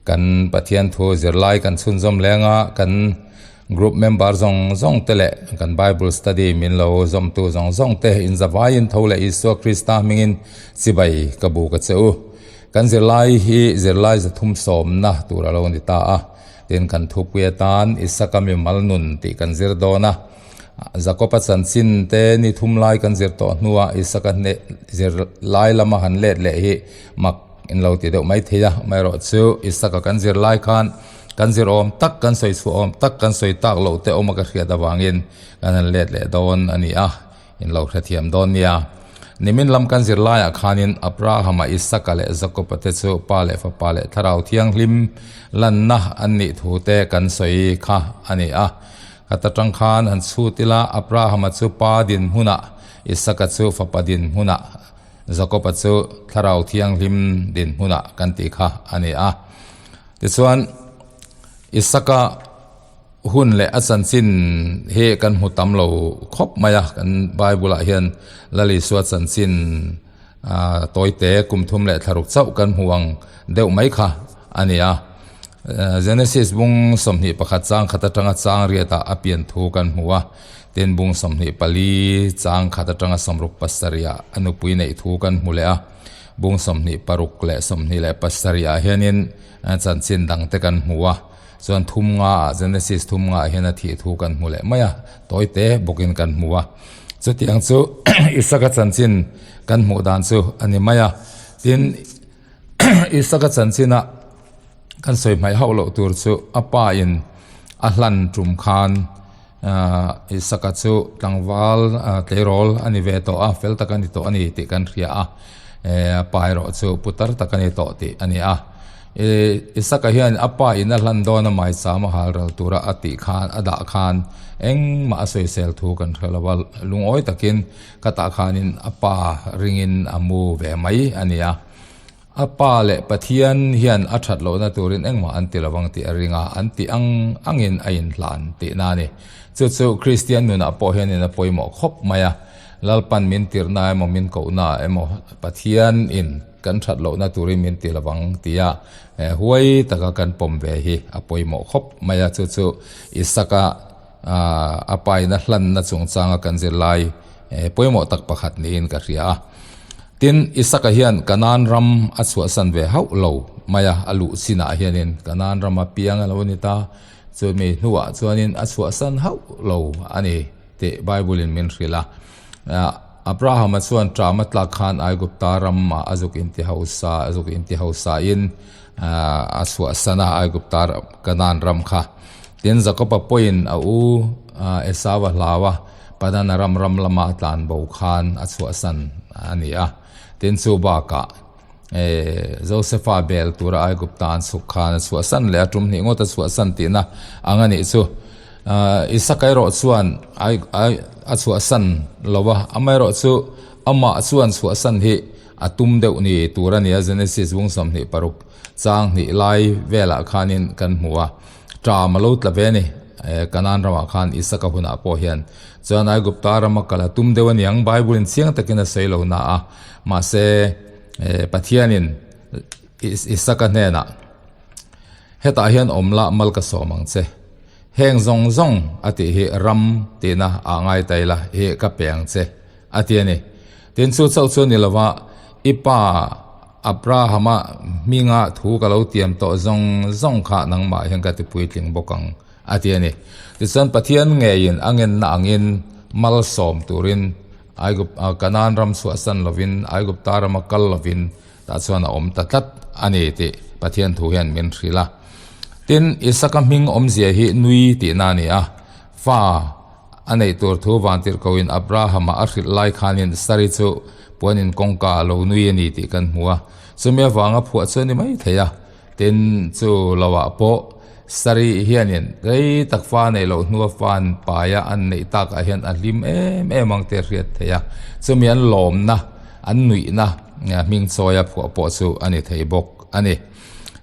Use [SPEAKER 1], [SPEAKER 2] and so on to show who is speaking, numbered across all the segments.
[SPEAKER 1] Kan Pathian thu zirlai kan chhunzawm leng a, kan group member zawng zawng te leh kan Bible study min lo zawmtu zawng zawng te inzavaiin tho leh Isua Krista hmingin chibai ka bu ka che u. Kan zirlai hi zirlai zathum sawmna tur a lo ni ta a, tin kan thupui atan Isaka mimal nun tih kan zir dawn a. Jakoba chanchin te ni thum lai kan zir tawh hnuah Isaka hneh zirlai lama han let leh hi mak In lo ti deuh mai thei a, amaherawhchu Isaka kan zir lai khan kan zir awm tak, kan sawi chhuah awm tak, kan sawi tak loh te awm a ka hriat avangin kan han let leh dawn a ni a, in lo hrethiam dawn nia. Nimin lam kan zir laiah khanin Abrahama, Isaka leh Jakoba te chu Pa leh Fapa leh Thlarau Thianghlim lanna an nih thu te kan sawi kha a ni a. Khat atang khan han chhut ila, Abrahama chu Pa dinhmunah, Isaka chu Fapa dinhmunah, Jakob-a chu Thlarau Thianghlim dinhmunah kan tih kha a ni a. Tichuan, Isaka hun leh a chanchin hi kan hmu tam lo khawp mai a, kan Bible-ah hian Lal Isua chanchin tawite kum thum leh thlaruk chauh kan hmu ang deuh mai kha a ni a. Genesis bung 21 chang khat atanga chang riatah a pian thu kan hmu a. Tin bung 24 chang khat atanga 67 ah a nupui neih thu kan hmu leh a. Bung 26 leh 27 ah hianin chanchin dang te kan hmu a. Chuan thum nga ah Genesis thum nga ah hian a thih thu kan hmu leh mai a, tawi te bawkin kan hmu a. Chutiang chu Isaka chanchin kan hmuh dan chu a ni mai a. Tin Isaka chanchina kan sawi hmaih hauh loh tur chu a pa in a hlan tum khan Isaka chu tlangval tleirawl a ni ve tawh a, fel tak a ni tawh a ni tih kan hria a, a pa erawh chu putar tak a ni tawh tih a ni a. Isaka hian a pa in a hlan dawn a maicham a hal ral tura a tih khan a dah khan engmah a sawisel thu kan hre lo a, lungawi takin ka tah khanin a pa ringin a mu ve mai a ni a. A pa leh Pathian hian a that lohna turin engmah an ti lovang tih a ring a, an tih ang angin a inhlan tihna a ni. Chu chu Kristian nunah pawh hianin a pawimawh khawp mai a, Lalpan min tirhna emaw min kohna emaw Pathian in kan that lohna turin min ti lovang tia huai taka kan pawm ve hi a pawimawh khawp mai a, chu chu Isaka a paina hlanna chungchanga kan zirlai pawimawh tak pakhat niin ka hria a. Tin, Isaka hian Kanaan ram a chhuahsan ve hauh lo mai a, a luh chinah hianin Kanaan rama piang a lo ni ta, chumi hnuah chuanin a chhuahsan hauh lo a ni tih Bible-in min hrilh a. Abrahama chuan ṭam a tlak khan Aigupta ramah a zuk inti hausa, a zuk inti hausain a chhuahsan a Aigupta Kanaan ram kha. Tin, Jakoba pawhin a u Esau a hlau a, Padanaram ram lama a tlan bo khan a chhuahsan a ni a. Tin, chu bakah Josefa bel tura Aigupta an chhuk khan a chhuahsan leh a, tum hnih ngawt a chhuahsan tihna ang a nih chu. Isaka erawh chuan a chhuahsan lo a, amaherawh chu amah chuan chhuahsan hi a tum deuh ni tur a ni a, Genesis bung 26 chang hnih lai velah khanin kan hmu a. Ṭam a lo tla ve a ni. Kanaan ramah khan Isaka hunah pawh hian chuan Aigupta rama kal a tum deuh a niang, Bible-in chiang takin a sawi lo na a. Mahse, Pathianin Isaka hnenah, Hetah hian awm la, mal ka sawm ang che. Heng zawng zawng a tih hi ram tihna ah ngai ta ila, hi ka pe ang che, a ti a ni. Tin, chu chauh chu a ni lova, i pa Abrahama hminga thu ka lo tiam tawh zawng zawng kha nangmah hian ka ti puitling bawk ang, a ti a ni. Tichuan Pathian ngeiin a ngenna angin malsawm turin Aigup Kanaan ram chhuahsan lovin Aigupta rama kal lovin tah chuan a awm ta tlat a ni tih Pathian thu hian min hrilh a. Tin, Isaka hming awmzia hi nui tihna a ni a, fa A neih tur thu vantirhkohin Abrahama a hrilh lai khanin Sari chu puanin kawngka a lo nui a ni tih kan hmu a. Chumi avanga phuah chu a ni mai thei a. Tin, chu loah pawh Sari hianin rei tak fa neih loh hnua fan paia an neih takah hian a hlim em em ang tih a hriat theih a. Chumi an lawmna, an nuihna hming chawia phuah pawh chu a ni thei bawk a ni.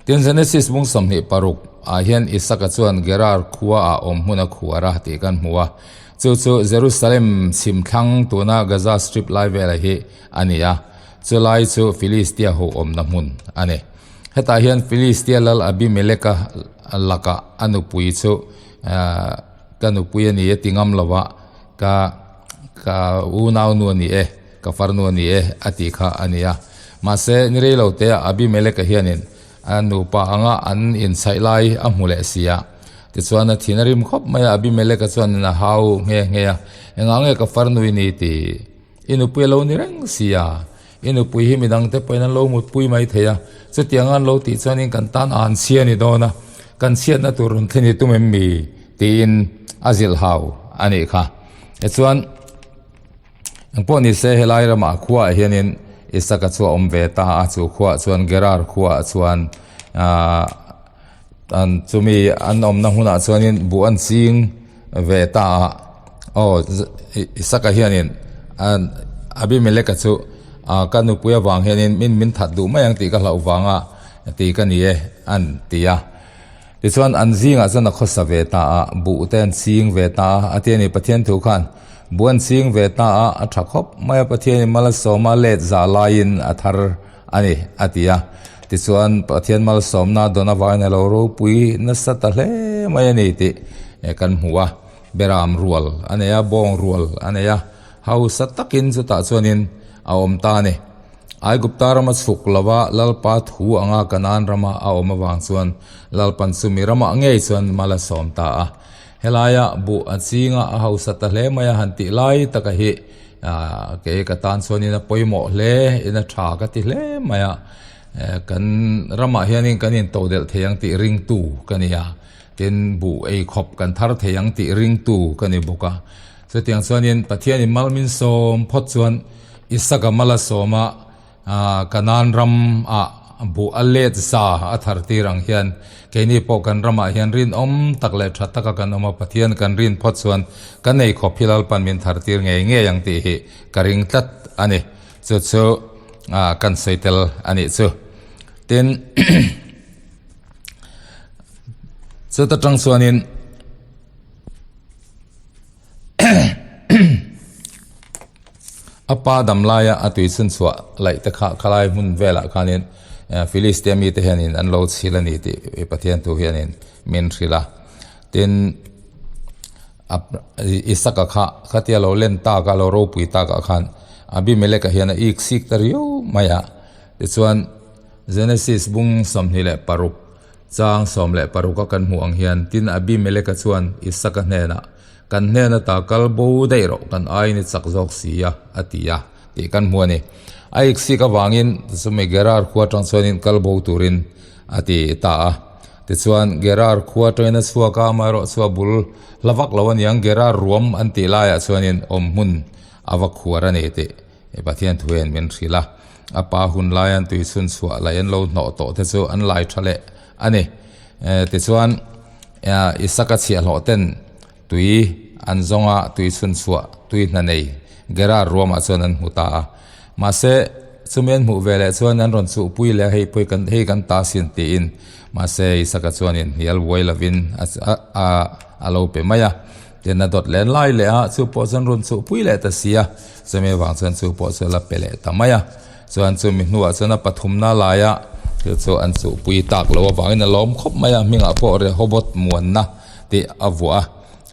[SPEAKER 1] Tin, Genesis bung 26 ah hian Isaka chuan Gerar khua ah awm hmun a khuar a tih kan hmu a. Chu chu Jerusalem chhim thlang tuna Gaza Strip lai velah hi a ni a. Chu lai chu Philistia ho awmna hmun a ni. Hetah hian Filistia lal Abimeleka lakah a nupui chu ka nupui a ni e ti ngam lova ka ka unau nu a ni e, ka farnu a ni e a tih kha a ni a. Mahse ni rei lo te ah Abimeleka hianin a nupa anga an inchhaih lai a hmu leh si a. Tichuan a thin a rim khawp mai a, Abimeleka chuan a hau nghe nghe a, Engah nge ka farnu i ni tih? I nupui a lo ni reng si a, i nupui hi midangte pawhin an lo mutpui mai thei a, chutianga an lo tih chuanin kan tan an chhia ni dawn a, kan chhiatna tur rawn thlen i tum em mi? tiin a zilh hau a nih kha. Tichuan, engpawh ni se helai ramah khuaah hianin Isaka chu a awm ve ta a, chu khuaah chuan Gerar khuaah chuan aah an chumi an awmna hunah chuanin buh an ching ve ta a, aw Isaka hianin Abimeleka chu ah ka nupui avang hianin min min that duh mai ang tih ka hlauh vanga ti ka ni e an ti a. Tichuan an zingah chuan a khawsa ve ta a, buh te an ching ve ta a, a ti a ni Pathian thu khan buh an ching ve ta a, a tha khawp mai a Pathianin malsawma let zah laiin a thar a ni a ti a. Tichuan Pathian malsawmna dawn avangin a lo ropui nasa ta hle mai a ni tih kan hmu a. Beram rual a nei a, bawng rual a nei a, hausa takin chutah chuanin a awm ta a ni. Aigupta rama chhuk lova Lalpa thu anga Kanaan rama a awm avang chuan Lalpan chumi ramah ngei chuan mal a sawm ta a. Helaia buh a chinga a hausa ta hle mai a han tih lai taka hi Kei ka tan chuanin a pawimawh hle in a tha ka ti hle mai a, kan ramah hianin kan intodelh thei ang tih ringtu ka ni a, tin buh ei khawp kan thar thei ang tih ringtu ka ni bawk a. Chutiang chuanin Pathianin mal min sawm phawt chuan Isaka mal a sawm a, Kanaan ram ah buh a let za a thar tir ang hian keini pawh kan ramah hian rinawm tak leh tha taka kan awm a, Pathian kan rin phawt chuan ka nei khawp hi Lalpan min thar tir ngei ngei ang tih hi ka ring tlat a ni. Chu chu kan sawi tel a nih chu. Tin, chuta tang chuanin. A pa dam laia a tui chhun chhuah laih te kha khalai hmun velah khanin Filistia mite hianin an lo chhil a ni tih Pathian thu hianin min hrilh a. Tin, Isaka kha khatia lo len tak a, lo ropui takah khan Abimeleka hian a ik sik ta riau mai a. Tichuan, Genesis bung 26 chang 16 a kan hmuh ang hian, tin Abimeleka chuan Isaka hnenah, Kan hnen ata kal bo daih rawh, kan aiin i chak zawk si a, a ti a, tih kan hmu a ni. A iksik avangin chumi Gerar khua atang chuanin kal bo turin a ti ta a. Tichuan, Gerar khua atangin a chhuak a, amaherawh chu a bul hla vak lo a niang, Gerar ruam an tih laiah chuanin awm hmun a va khuar a ni tih Pathian thu hian min hrilh a. A pa hun laia an tui chhun chhuah laih an lo hnawh tawh te chu an lai tha leh a ni. Tichuan, Isaka chhiahhlawh ten tui an zawng a, tui chhun chhuah, tui hna nei Gerar ruamah chuan an hmu ta a. Mahse, chumi an hmuh ve leh chuan an rawn chuhpui leh a, hei pawh kan hei kan ta sin tiin. Mahse, Isaka chuanin hnial buai lovin a a lo pe mai a. Tin, a dawt len lai leh a, chu pawh chuan rawn chuhpui leh ta si a. Chumi avang chuan chu pawh chu a la pe leh ta mai a. Chuan chumi hnuah chuan a pathumna laia thil chu an chuhpui tak loh avangin a lawm khawp mai a, hmingah pawh Rehoboth muanna tih a vuah a.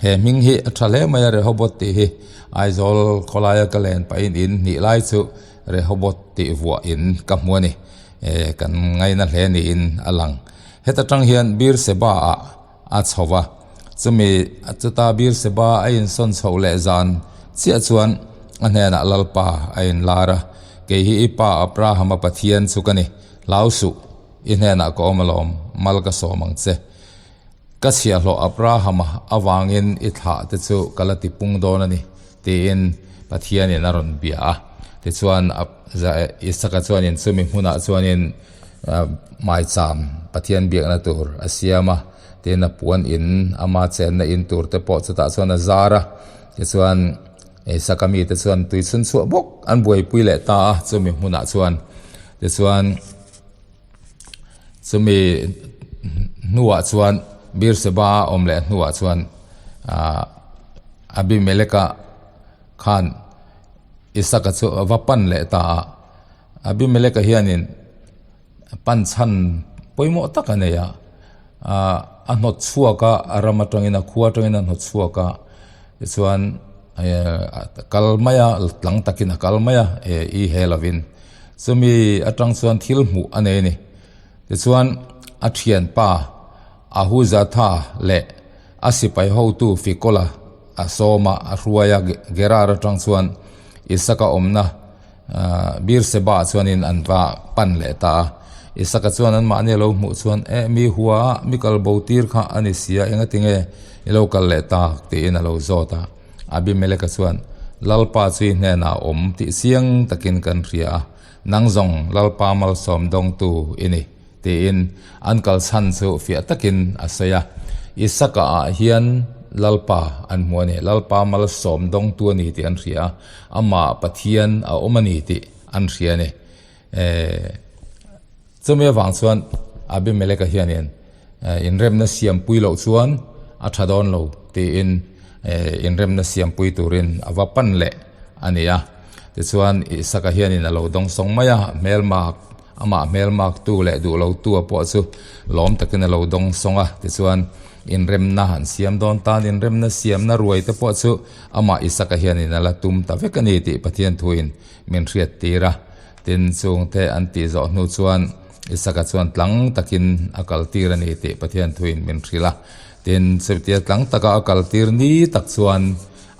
[SPEAKER 1] He hming hi a tha hle mai a, Rehoboth tih hi Aizawl khawlaia ka len pahin in hnih lai chu Rehoboth tih vuah in ka hmu a ni. Kan ngaina hle niin a lang. Heta tang hian Beersheba ah a chho va, chumi chuta Beersheba a insawn chhoh leh zan chiah chuan a hnenah Lalpa a inlar a, Kei hi i pa Abrahama Pathian chu ka ni, hlau suh, i hnenah ka awm alawm, mal ka sawm ang che. Ka chhiahhlawh Abrahama avangin i thlah te chu ka la ti pung dawn a ni, tiin Pathianin a rawn bia a. Tichuan Isaka chuanin chumi hmunah chuanin Maicham Pathian biakna tur a siam a, tin a puan in ama chenna in tur te pawh chutah chuan a zar a, tichuan Isaka mite chuan tui chhun chhuah bawk an buaipui leh ta a chumi hmunah chuan, tichuan chumi hnuah chuan Beersheba a awm leh hnuah chuan ah Abimeleka khan Isaka chu a va pan leh ta a. Abimeleka hianin pan chhan pawimawh tak a nei a, a hnawt chhuak a, a ram atangin a khua atangin a hnawt chhuak a, tichuan a kal mai a, tlang takin a kal mai a i he lovin chumi atang chuan thil hmuh a nei a ni. Tichuan a thianpa Ahuzatha leh a sipai hotu Fikola a sawm a, a hruai a, Gerar atang chuan Isaka awmna Beerseba ah chuanin an va pan leh ta a. Isaka chuan anmahni a lo hmuh chuan, Eh, mi hua a, mi kal bo tir kha a ni sia, engatinge i lo kal leh tak? tiin a lo zawt a. Abimeleka chuan, Lalpa chu i hnenah a awm tih chiang takin kan hria a, nang zawng Lalpa malsawm dawngtu i ni. Tiin an kal chhan chu fiah takin a sawi a. Isaka ah hian Lalpa an hmu a ni. Lalpa malsawm dawngtu a ni tih an hria a, amah Pathian a awm a ni tih an hria a ni. Chumi avang chuan Abimeleka hianin inremna siampui loh chuan a tha dawn lo tiin inremna siampui turin a va pan leh a ni a. Tichuan Isaka hianin a lo dawngsawng mai a, hmelma Amah hmelmaktu leh duhlotu a pawh chu lawm takin a lo dawng sawng a, tichuan inremna an siam dawn tan inremna siamna ruai te pawh chu amah Isaka hianin a la tum ta vek a ni tih Pathian thuin min hriat tir a. Tin, chungte an tih zawh hnu chuan Isaka chuan tlang takin a kaltir a ni tih Pathian thuin min hrilh a. Tin, chutia tlang taka a kaltir ni tak chuan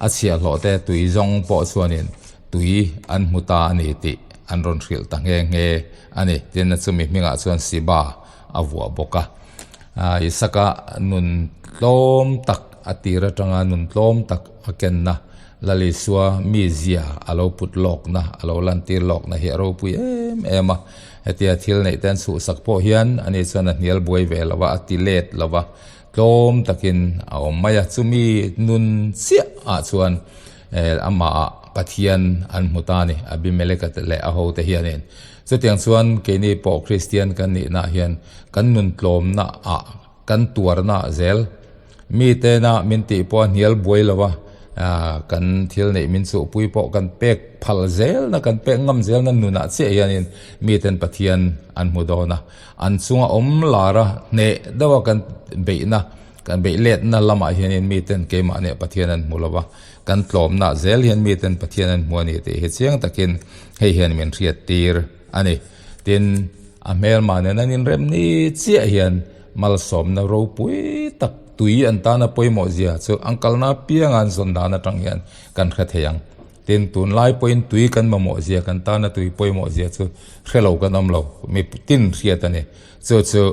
[SPEAKER 1] a chhiahhlawh te tui zawng pawh chuanin tui an hmu ta a ni tih an rawn hrilh ta nghe nghe a ni. Tin, chumi hmingah chuan Siba a vuah bawk a. Isaka nun tlawm tak a tir atanga nun tlawm tak a kenna Lal Isua mizia a lo put lawkna, a lo lantir lawkna hi a ropui em em a. Hetia thil neih te an chhuhsak pawh hian ani chuan a hnial buai ve lo va, a ti let lo va, tlawm takin a awm mai a. Chumi nun chiah ah chuan Amah Pathian an hmu ta a ni, Abimeleka te leh a hote hianin. Chutiang chuan keini pawh Kristian kan nihna hian kan nun tlawmna ah, kan tuarna ah zel mitena min tih pawh a hnial buai lo a, kan thil neih min chuhpui pawh kan pek phal zelna, kan pek ngam zelna nunah chiah hianin miten Pathian an hmu dawn a. An chunga awm lar a, hneh deuha kan beihna, Kan beih letna lamah hianin miten keimah nih Pathian an hmu lo va, kan tlawmna zel hian miten Pathian an hmu a ni tih hi chiang takin hei hian min hriat tir a ni. Tin, a hmelmah nen an inrem ni chiah hian malsawmna ropui tak tui an tana pawimawh zia chu an kalna apianga an zawn dan atang hian kan hre thei ang. Tin, tunlai pawhin tui kan mamawh zia, kan tana tui pawimawh zia chu hre lo kan awm lo, mi tin hriat a ni. Chu chu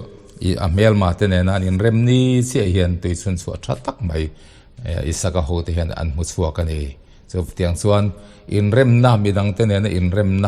[SPEAKER 1] i a hmelma te nena an inrem ni chiah hian tui chhun chhuah tha tak mai Isaka ho te hian an hmu chhuak a ni. Chutiang chuan inremna midang te nena inremna.